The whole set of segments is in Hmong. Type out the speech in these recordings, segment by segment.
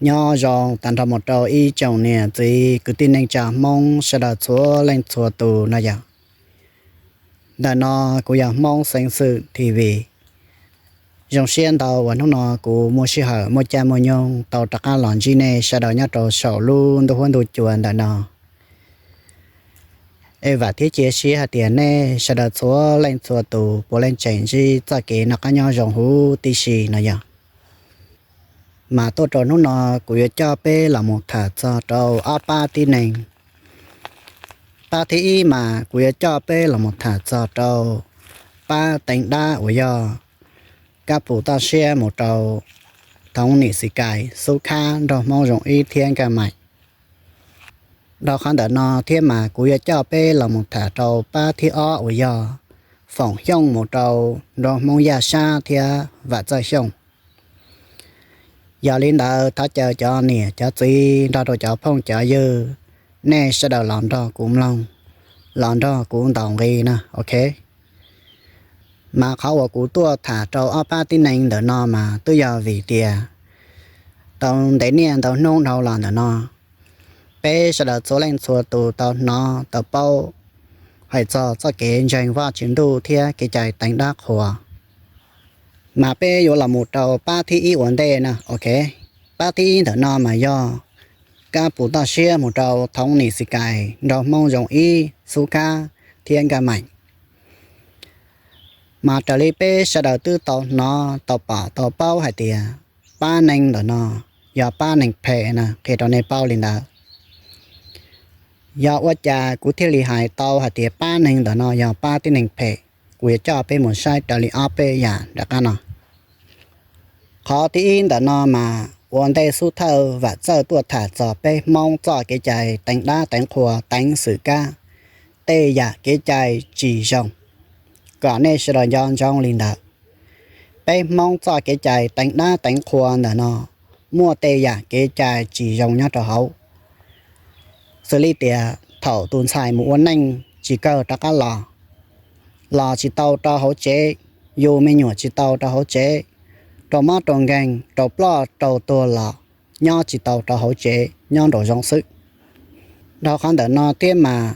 Nyob zoo tag nrho mus rau ib tsoom niam txiv kwv tij neej tsa Hmoob sawv daws txhua leej txhua tus no yog. Ntawm no kuv yog Hmoob Xeev Xwm T V. Zoo siab ntau uas hnub no kuv muaj sij hawm muaj caij muaj nyoog tau rov qab los ntsib nej sawv daws nyob rau saum lub ntuj huab ntuj cua ntawm no. Es vam thiab cia siab hais tias nej sawv daws txhua leej txhua tus puav leej tseem ntsib txoj kev noj qab nyob zoo huv tib si no yog. Mas tuaj rau hnub no kuv yuav coj peb los mus tham txog rau ob pab tib neeg. Pab thib ib mas kuv yuav coj peb los mus tham txog rau pab Teev Dab uas yog kab pus toj siab mus rau Thoov Nim Xis Kais, Xub Khab, nrog Hmoob Zoo Ib thiab Nkaj Maim. Dhau qhov ntawm no thiab mas kuv yuav coj peb los mus tham rau pab thib ob uas yog Foom Xyooj mus rau nrog Hmoob Yaj Sab thiab Vam Txawj Xyooj. Yog li ntawd thov caw cov niam cov txiv nrog rau cov phooj cov ywg, nej sawv daws los nrog kuv mloog, los nrog kuv ntaus nqi na, ok. Mas qhov uas kuv tuaj tham rau ob pab tib neeg ntawm no mas twb yog vim tias tau ntev niaj ntau hnub dhau los ntawm no, peb sawv daws txhua leej txhua tus tau hnov tau paub hais txog txoj kev ntseeg Vajtswv ntuj thiab kev cai teev dab qhuas. Mas peb yuav los mus rau pab thib ib ua ntej na, ok. Pab thib ib ntawm no mas yog kab pus toj siab mus rau Thoov Nim Xis Kais nrog Hmoob Zoo Ib, Xub Khab thiab Nkaj Maim. Mas raws li peb sawv daws twb tau hnov tau pom tau paub hais tias pab neeg ntawm no yog pab neeg phem na, qhia rau nej paub li ntawd. Yog ua cas kuv thiaj li hais tau hais tias pab neeg ntawm no yog pab tib neeg phem? Kuv yuav coj peb mus saib raws li ob peb yam nram qab no. Qhov thib ib ntawm no mas ua ntej xub thawj Vam Txawj tuaj tham txog peb Hmoob txoj kev cai teev dab teev qhua teev xwm kab tej yam kev cai tsis zoo, kom nej sawv daws nco ntsoov li ntawd. Peb Hmoob txoj kev cai teev dab teev qhua ntawm no muaj tej yam kev cai tsis zoo nyob rau hauv. Xws li tias thaum tus ntxhais mus ua neej tsis kawg rov qab los, los tsis tau rau hauv tsev, yug me nyuam tsis tau rau hauv tsev, rau mob rau nkeeg, rau ploj rau tuag los nyob tsis tau rau hauv tsev, nyob nraum zoov xwb. Dhau qhov ntawm no thiab mas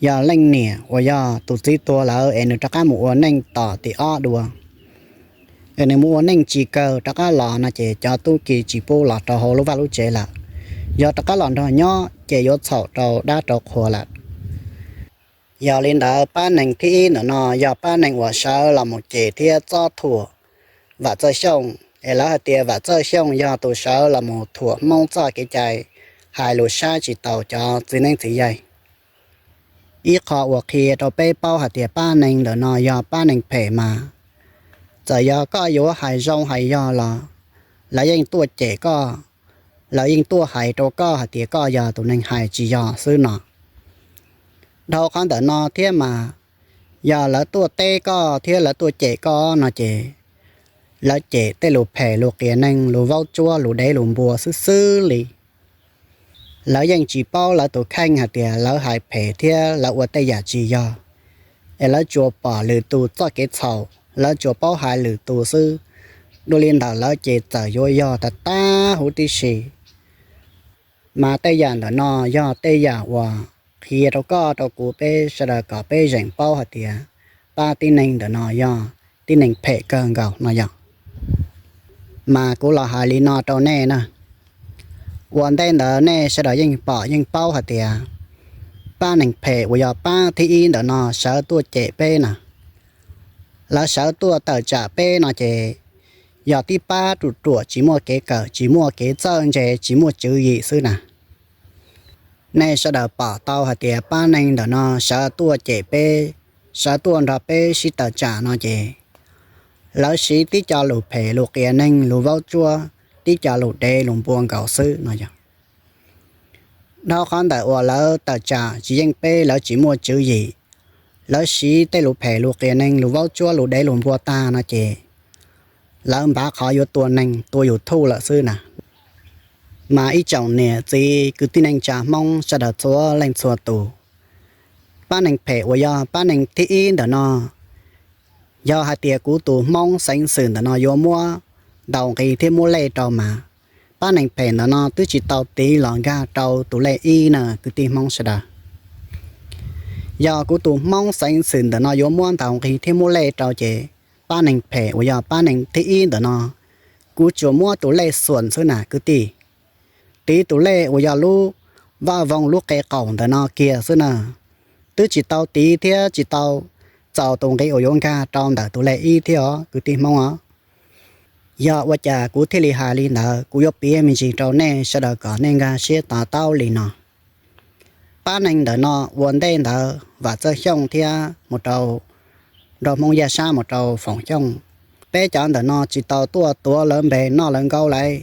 yog leej niam uas yog tus txiv tuag lawm es nws rov qab mus ua neej tom tim ob dua, es nws mus ua neej tsis kawg rov qab los no ces cov tub ki tsis pub los rau hauv lub vaj lub tsev lawm. Yog rov qab los nrog nyob ces yuav txhaum rau dab rau qhua lawm. Yog li ntawd pab neeg thib ib ntawm no yog pab neeg uas sawv los mus cem thiab txob thuam Vam Txawj Xyooj, es lawv hais tias Vam Txawj Xyooj yog tus sawv los mus thuam Hmoob txoj kev cai, hais lus saib tsis taus cov txiv neeb txiv yaig. Ib qho uas qhia rau peb paub hais tias pab neeg ntawm no yog pab neeg phem mas, txawm yog koj yuav hais zoo hais yog los lawv yeej tuaj cem koj, lawv yeej tuaj hais rau koj hais tias koj yog tus neeg hais tsis yog xwb no. Dhau qhov ntawm no thiab mas, yog lawv tuaj teb koj thiab lawv tuaj cem koj no ces lawv cem tej lus phem lus qias neeg lus vaub tsuab lus dev lus npua xwb xwb li. Lawv yeej tsis paub lawv tus kheej hais tias lawv hais phem thiab lawv ua tej yam tsis yog, es lawv tsuas pom lwm tus txoj kev txhaum, lawv tsuas paub hais lwm tus xwb. Dua li ntawd lawv ces txawm yuav yog tag tag huv tib si. Mas tej yam ntawm no yog tej yam uas qhia rau koj rau kuv peb sawv daws kom peb zeem paub hais tias pab tib neeg ntawm no yog tib neeg phem kawg nkaus no yog. Mas kuv los hais li no rau nej na, ua ntej ntawd nej sawv daws yeej pom yeej paub hais tias pab neeg phem uas yog pab thib ib ntawm no sawv tuaj cem peb na, lawv sawv tuaj tawm tsam peb no ces yog tib pab ruam ruam tsis muaj kev kawm tsis muaj kev txawj ntse tsis muaj tswv yim xwb na. Nej sawv daws pom tau hais tias pab neeg ntawm no sawv tuaj cem peb, sawv tuaj nrog peb sib tawm tsam no ces lawv siv tib co lus phem lus qias neeg lus vaub tsuab, tib co lus dev lus npua nkaus xwb no yog. Dhau qhov ntawm uas lawv tawm tsam tsis yeej peb lawv tsis muaj tswv yim, lawv siv tej lus phem lus qias neeg lus vaub tsuab lus dev lus npua tag no ces lawv npav qhov yuav tua neeg tua YouTube lawm xwb na. Mas ib tsoom niam txiv kwv tij neej tsa Hmoob sawv daws txhua leej txhua tus, pab neeg phem uas yog pab neeg thib ib ntawm no, yog hais tias kuv tus Hmoob Xeev Xwm ntawm no yuav muab ntaus nqi thiab muab lej rau mas, pab neeg phem ntawm no twb tsis tau tiv los nkag rau tus lej ib na kwv tij Hmoob sawv daws. Yog kuv tus Hmoob xeev xwm ntawm no yuav muab ntaus nqi thiab muab lej rau ces pab neeg phem uas yog pab neeg thib ib ntawm no, kuv tsuas muab tus lej xuas xwb na kwv tij. Tiv tus lej uas yog lub vaj voog lub qe qaum ntawm no kiag xwb na. Twb tsis tau tiv thiab tsis tau txaus tus nqi uas yuav nkag rau ntawm tus lej ib thiab os kwv tij Hmoob os. Yog ua cas kuv thiaj li hais li ntawd, kuv yuav piav me ntsis rau nej sawv daws kom nej nkag siab to taub li no. Pab neeg ntawm no ua ntej ntawd Vam Txawj Xyooj thiab mus rau nraug Hmoob Yaj Sab mus rau Foom Xyooj, peb cov ntawm no tsis tau tuaj tuav lawv npe noj lawv nkaub lauj.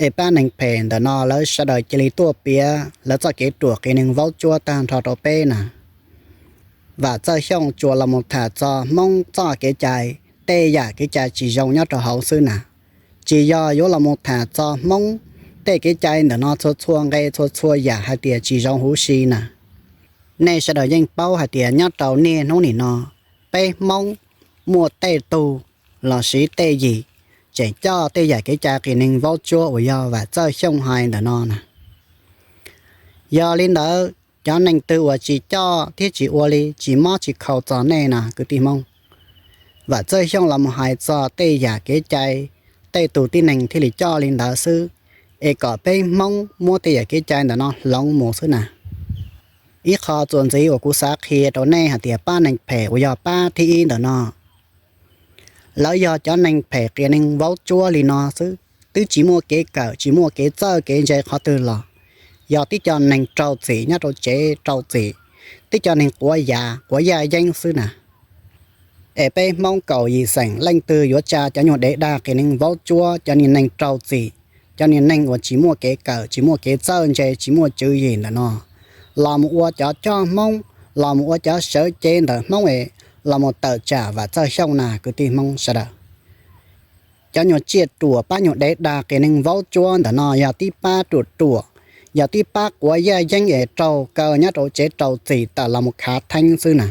Es pab neeg phem ntawm no lawv sawv daws cia li tuaj piav lawv txoj kev ruam qias neeg vaub tsuab tag nrho rau peb na. Vam Txawj Xyooj tsuas los mus tham txog Hmoob txoj kev cai, tej yam kev cai tsis zoo nyob rau hauv xwb na. Tsis yog yuav los mus tham txog Hmoob tej kev cai ntawm no txhua txhua nqe txhua txhua yam hais tias tsis zoo huv si na. Nej sawv daws yeej paub hais tias nyob rau niaj hnub nim no, peb Hmoob muaj tej tug los sis tej yim tseem coj tej yam kev cai qias neeg vaub tsuab uas yog Vam Txawj Xyooj hais ntawm no na. Yog li ntawd, cov neeg twg uas tsis coj thiab tsis ua li tsis mob tsis khau txog nej na kwv tij Hmoob. Vam Txawj Xyooj los mus hais txog tej yam kev cai, tej tus tib neeg thiaj li coj li ntawd xwb, es kom peb Hmoob muab tej yam kev cai ntawm no hloov mus xwb na. Ib qho txuas ntxiv uas kuv xav qhia rau nej hais tias pab neeg phem uas yog pab thib ib ntawm no, lawv yog cov neeg phem qias neeg vaub tsuab li no xwb, twb tsis muaj kev kawm tsis muaj kev txawj kev ntse qhov twg los, yog tib co neeg raug txim nyob rau tsev raug txim, tib co neeg quav yav quav yaj yeeb xwb na. Es peb Hmoob kaum yim xeem leej twg yuav tsa cov nyuag dev dag qias neeg vaub tsuab, cov niag neeg raug txim, cov niag neeg uas tsis muaj kev kawm tsis muaj kev txawj ntse tsis muaj tswv yim ntawm no los mus ua cov coj Hmoob, los mus ua cov sawv cev ntawm Hmoob es los mus tawm tsam Vam Txawj Xyooj na kwv tij Hmoob sawv daws. Cov nyuag tsiaj ruam pab nyuag dev dag qias neeg vaub tsuab ntawm no yog tib pab ruam ruam, yog tib pab quav yaj yeeb es raug kaw nyob rau tsev raug txim tawm los mus khav theeb xwb na.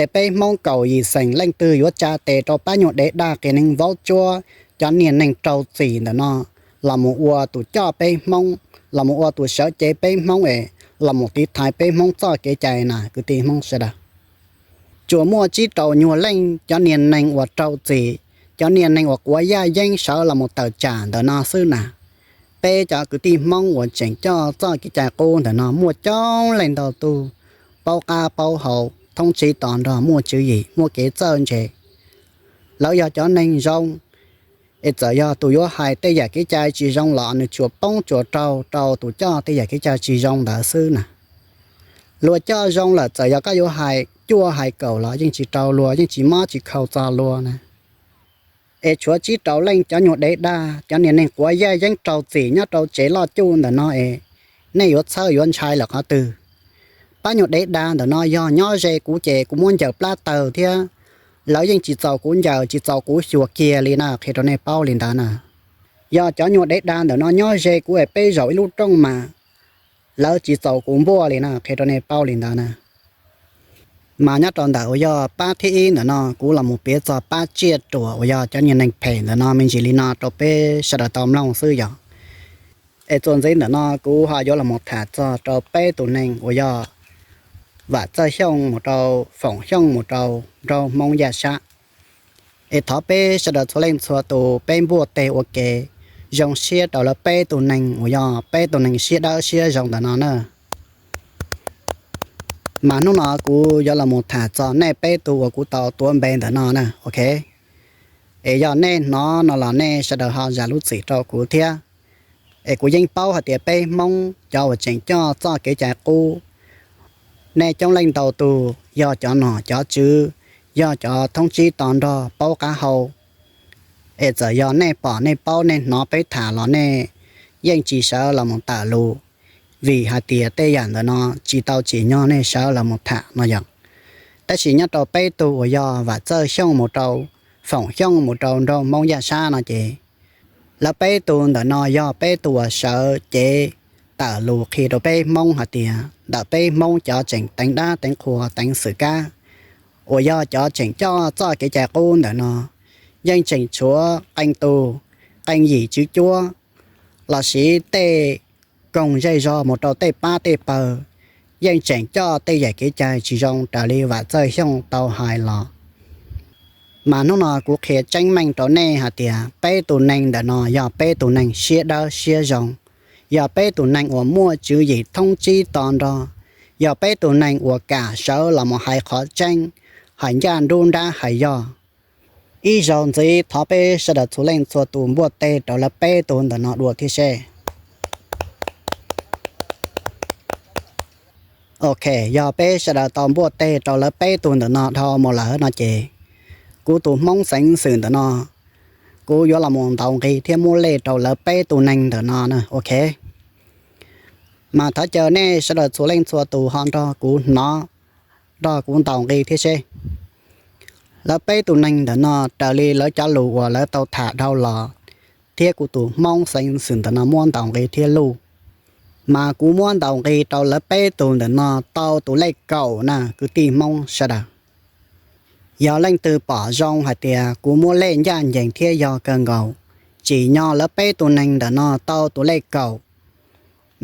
Es peb Hmoob kaum yim xeem leej twg yuav tsa tes rau pab nyuag dev dag qias neeg vaub tsuab, cov niag neeg raug txim ntawm no los mus ua tus coj peb Hmoob, los mus ua tus sawv cev peb Hmoob es los mus tiv thaiv peb Hmoob txoj kev cai na kwv tij Hmoob sawv daws. Tsuas muaj tsib rau nyuag leej cov niag neeg uas raug txim, cov niag neeg uas quav yaj yeeb sawv los mus tawm tsam ntawm no xwb na. Peb cov kwv tij Hmoob uas tseem coj txoj kev cai qub ntawm no muaj coob leej ntau tug, paub qab paub hau, thoob tsib to nrog, muaj tswv yim muaj kev txawj ntse. Lawv yog cov neeg zoo, es txawm yog tus yuav hais tej yam kev cai tsis zoo los nws tsuas poob tsuas raug rau tus coj tej yam kev cai tsis zoo ntawd xwb na. Luag coj zoo lawm txawm yog koj yuav hais cuaj hais kaum los yeej tsis raug luag, yeej tsis mob tsis khau txog luag na. Es tshuav tsib rau leej cov nyuag dev dag, cov niag neeg quav yaj yeeb raug txim nyob rau tsev loj cuj ntawm no es nej yuav txhawj yuav ntshai lawm qhov twg? Pab nyuag dev dag ntawm no yog nyob ze kuv ces kuv muab ncaws plab tawg thiab, lawv yeej tsis txaus kuv ncaws tsis txaus kuv xyuas kiag li na, qhia rau nej paub li ntawd na. Yog cov nyuag dev dag ntawm no nyob ze kuv es peb zaum ib lub rooj mas lawv tsis txaus kuv npuaj li na, qhia rau nej paub li ntawd na. Mas nyob rau ntawm uas yog pab thib ib ntawm no kuv los mus piav txog pab tsiaj ruam uas yog cov niag neeg phem ntawm no me ntsis li no rau peb sawv daws tau mloog xwb yog. Es txuas ntxiv ntawm no kuv ho yuav los mus tham txog rau peb tus neeg uas yog Vam Txawj Xyooj mus rau Foom Xyooj mus rau nraug Hmoob Yaj Sab. Es thov peb sawv daws txhua leej txhua tus peb npuaj teg ua ke, zoo siab rau lawv peb tus neeg uas yog peb tus neeg siab dawb siab zoo ntawm no na. Mas hnub no kuv yuav los mus tham txog nej peb tug uas kuv tau tuav npe ntawm no na, ok. Es yog nej hnov no los nej sawv daws ho zam lub txim rau kuv thiab. Es kuv yeej paub hais tias peb Hmoob cov uas tseem coj txoj kev cai qub, nej coob leej ntau tus yog cov nom cov tswv, yog cov thoob tsib to nrog paub qab hau. Es txawm yog nej pom nej paub nej hnov peb tham los nej yeej tsis sawv los mus tawm lus, vim hais tias tej yam ntawm no tsis tau tsim nyog nej sawv los mus tham no yog. Tab sis nyob rau peb tug uas yog Vam Txawj Xyooj mus rau Foom Xyooj mus rau nraug Hmoob Yaj Sab no ces, lawv peb tug ntawm no yog peb tug uas sawv cev tawm lus qhia rau peb Hmoob hais tias ntawm peb Hmoob cov tseem teev dab teev qhua teev xwm kab, uas yog cov tseem coj txoj kev cai qub ntawm no, yeej tseem tshuav qee tug qee yim tswv cuab lossis tej koog zej zog mus rau tej pab tej pawg, yeej tseem coj tej yam kev cai tsis zoo raws li Vam Txawj Xyooj tau hais los. Mas hnub no kuv qhia tseeb meej rau nej hais tias peb tus neeg ntawm no yog peb tus neeg siab dawb siab zoo, yog peb tus neeg uas muaj tswv yim thoob tsib to nrog, yog peb tus neeg uas kam sawv los mus hais qhov tseeb, hais ncaj nruab nrab hais yog. Ib zaug ntxiv thov peb sawv daws txhua leej txhua tus npuaj teg rau lawv peb tug ntawm no dua thiab seb. Ok, yog peb sawv daws tau npuaj teg rau lawv peb tug ntawm no dhau mus lawm no ces, kuv tus Hmoob Xeev Xwm ntawm no, kuv yuav los mus ntaus nqi thiab muab lej rau lawv peb tus neeg ntawm no na, ok. Mas thov caw nej sawv daws txhua leej txhua tus ho nrog kuv hnov, nrog kuv ntaus nqi thiab seb. Lawv peb tus neeg ntawm no raws li lawv cov lus uas lawv tau tham dhau los thiab kuv tus Hmoob Xeev Xwm ntawm no muab ntaus nqi thiab luj, mas kuv muab ntaus nqi rau lawv peb tus ntawm no tau tus lej kaum na kwv tij Hmoob sawv daws. Yog leej twg pom zoo hais tias kuv muab lej ncaj ncees thiab yog kawg nkaus, tsim nyog lawv peb tus neeg ntawm no tau tus lej kaum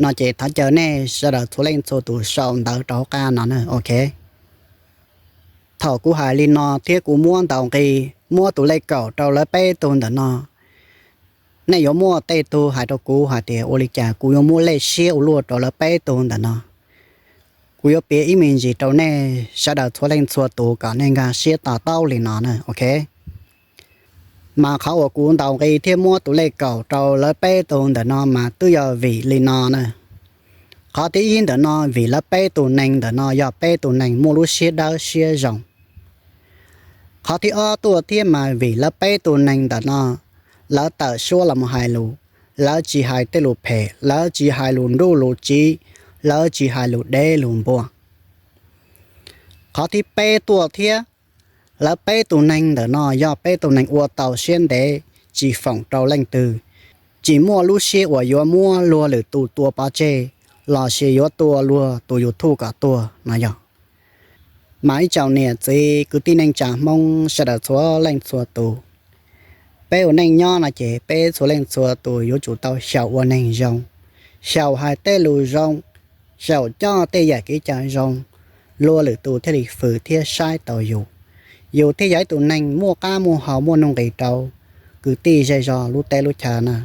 no ces thov caw nej sawv daws txhua leej txhua tus sau ntawv rau hauv qab no na, ok. Thaum kuv hais li no thiab kuv muab ntaus nqi, muab tus lej kaum rau lawv peb tug ntawm no, nej yuav muaj tej tug hais rau kuv hais tias ua li cas kuv yuav muab lej siab ua luaj rau lawv peb tug ntawm no. Kuv yuav piav ib me ntsis rau nej sawv daws txhua leej txhua tus kom nej nkag siab to taub li no na, ok. Mas qhov uas kuv ntaus nqi thiab muab tus lej kaum rau lawv peb tug ntawm no mas twb yog vim li no na. Qhov thib ib ntawm no vim lawv peb tus neeg ntawm no yog peb tus neeg muaj lub siab dawb siab zoo. Qhov thib ob tuaj thiab mas vim lawv peb tus neeg ntawm no, lawv tawm suab los mus hais lus, lawv tsis hais tej lus phem, lawv tsis hais lus nruj lus tsiv, lawv tsis hais lus dev lus npua. Qhov thib peb tuaj thiab, lawv peb tus neeg ntawm no yog peb tus neeg ua tau siab ntev, tsis foom rau leej twg, tsis muaj lub siab uas yuav muab luag lwm tus tua pov tseg, lossis yuav tua luag tus YouTube kom tuag no yog. Mas ib tsoom niam txiv kwv tij neej tsa Hmoob sawv daws txhua leej txhua tus, peb ua neej nyob no ces peb txhua leej txhua tus yuav tsum tau xyaum ua neeg zoo, xyaum hais tej lus zoo, xyaum coj tej yam kev cai zoo, luag lwm tus thiaj li fwm thiab saib tau yus, yus thiaj yog ib tus neeg muaj qab muaj hau muaj nuj nqis rau kwv tij zej zog lub teb lub chaw na.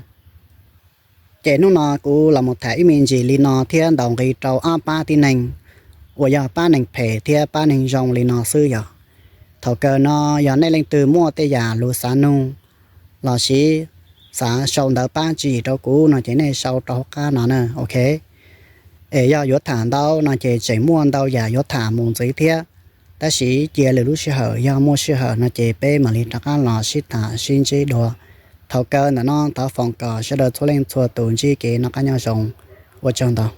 Ces hnub no kuv los mus tham ib me ntsis li no thiab ntaus nqi rau ob pab tib neeg uas yog pab neeg phem thiab pab neeg zoo li no xwb yog. Thaum kawg no yog nej leej twg muaj tej yam lus xav nug lossis xav sau ntawv pab tswv yim rau kuv no ces nej sau rau hauv qab no na, ok. Es yog yuav tham ntau no ces tseem muaj ntau yam yuav tham mus ntxiv thiab, tab sis cia lwm lub sij hawm yog muaj sij hawm no ces peb mam li rov qab los sib tham sib ntsib dua. Thaum kawg ntawm no thov foom kom sawv daws txhua leej txhua tus ntsib kev noj qab nyob zoo. Ua tsaug ntau.